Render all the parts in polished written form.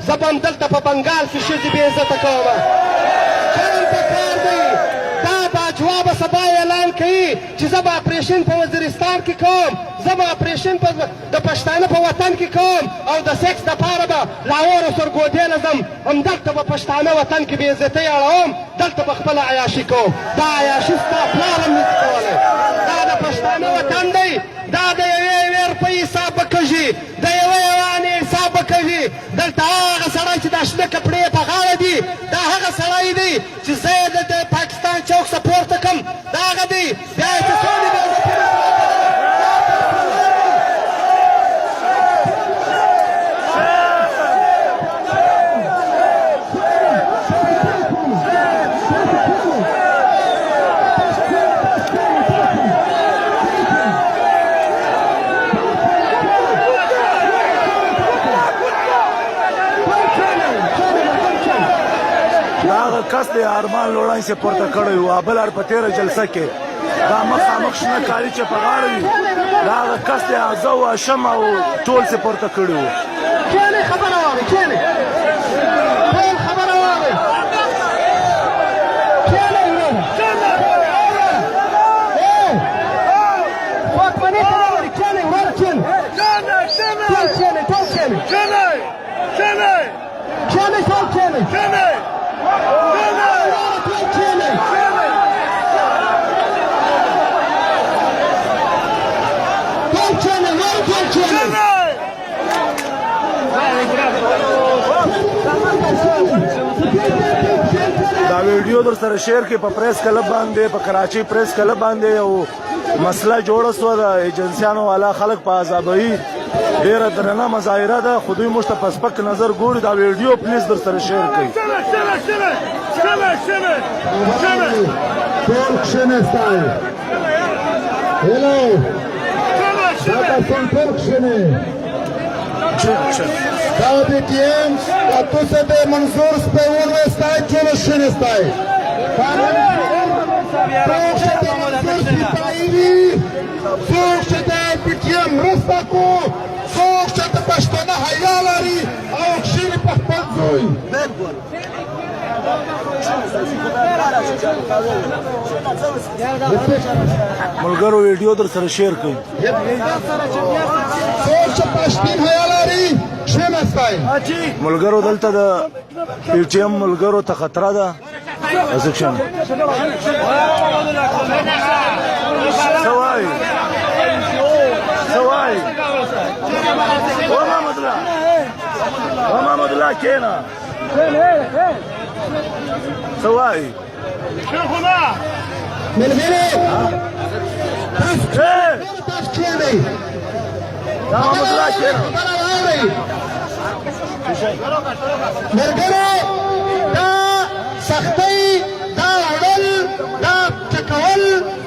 زه به هم دلته په بنګال کې ښځې بې عزته کوم. شرم پکار دی. دا باجوا به سبا اعلان کوي چې زه به اپریشن په وزیرستان کې کوم، زه به اپریشن په د پښتانه په وطن کې کوم او د سیکس دپاره به لاهور او سرګودې له ځم، همدلته به پښتانه وطن کې بې عزتۍ اړوم، دلته به خپله عیاشي کوم. دا عیاشي ستا پلار هم نشي کولی. دا د پښتانه وطن دی، دا د یوې یوې روپۍ حساب به کږي، د یوه یوه انې حساب به کوي. دلته هغه سړی چې دا شنه کپړې یې په غاړه دي، دا هغه سړی دی چې زه یې د پاکستان چوک څخه پورته کړم، دا هغه دی. بیا یې چې څونې بې عزتي رسوا کړله، دا پښتونوال دی. دا هغه کس دی ارمان لوړان چې پورته کړی و بل ار په تیره جلسه کې دا مخامخ شنه کالي چې په غاړه وي، دا هغه کس دی. زه او هاشم او ټول چې پورته کړي وو. کښېنئ، خبره واورئ، کښېنئ، ټول خبره واورئ، کښېنئ وروره، واکمنۍ ته نه وري. کښېنئ وروره، کښېنئ، ټول کښېنئ، ټول کښېنئ، کښېنئ، ټول کښېنئ وروره، ټول کښېنئ، ټول کښېنئ وروره، ټول کښېنئ. دا ویډیو در سره شیر کې. په پریس کلب باندې، په کراچۍ پریس کلب باندې یو مسله جوړه سوه. د ایجنسیانو والا خلک په عذابوي. ډیره درنه مظاهره ده، خو دوی موږ ته په سپک نظر ګوري. دا ویډیو پلیز در سره شیر کړئ. ټول کښېناستئ. هلو، دا کسان ټول کښېنئ. دا پي ټي ایم تاسو د منظور سپیون وستای، ټول کښېناستئ. څوک چې د منظور سپاهي وي، څوک چې د پي ټي ایم مرسته کو، څوک چې د پښتانه حیا لري او کښېني په خپل ځای. ملګرو، ویډیو در سره شیر کړئ. څوک چې پښتین حیا لري، کښېناستئ. ملګرو، دلته د پي ټي ایم ملګرو ته خطر ده. ازکشن څه وایي؟ څه وایي؟ او محمد الله، او محمد الله، کېنه. څه وایي؟ ملګري، تاسو کښېنئ. دا محمد الله، کېنه. خبره واورئ ملګرو. دا سختۍ، دا وړل، دا ټکول،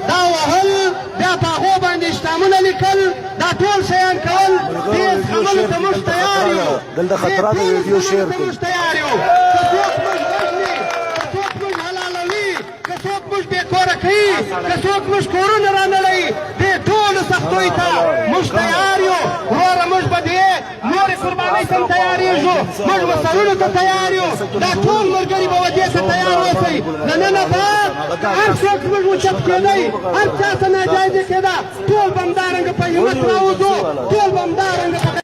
دا وهل، بیا په هغو باندې اشتامونه لیکل، دا ټول شیان کول، دې زغملو ته موږ تیار یو. دلته خطر ده، ویډیو شیر کړئ. موږ تیار یو. که څوک موږ وژني، که څوک موږ حلالوي، که څوک موږ بې کوره کوي، که څوک موږ کورونه رانړوي، دې ټولو سختیو ته موږ تیار یو وروره. موږ به دې نورې قربانۍ ته هم تیارېږو، موږ به سرونو ته تیار یو. دا ټول ملګري به ودې ته تیار اوسئ. له ننه بعد که هر څوک موږ اوچت کېدی، هر چا څه ناجایزې کېده، ټول به همدارنګه په همت راوځو، ټول به همدارنګه په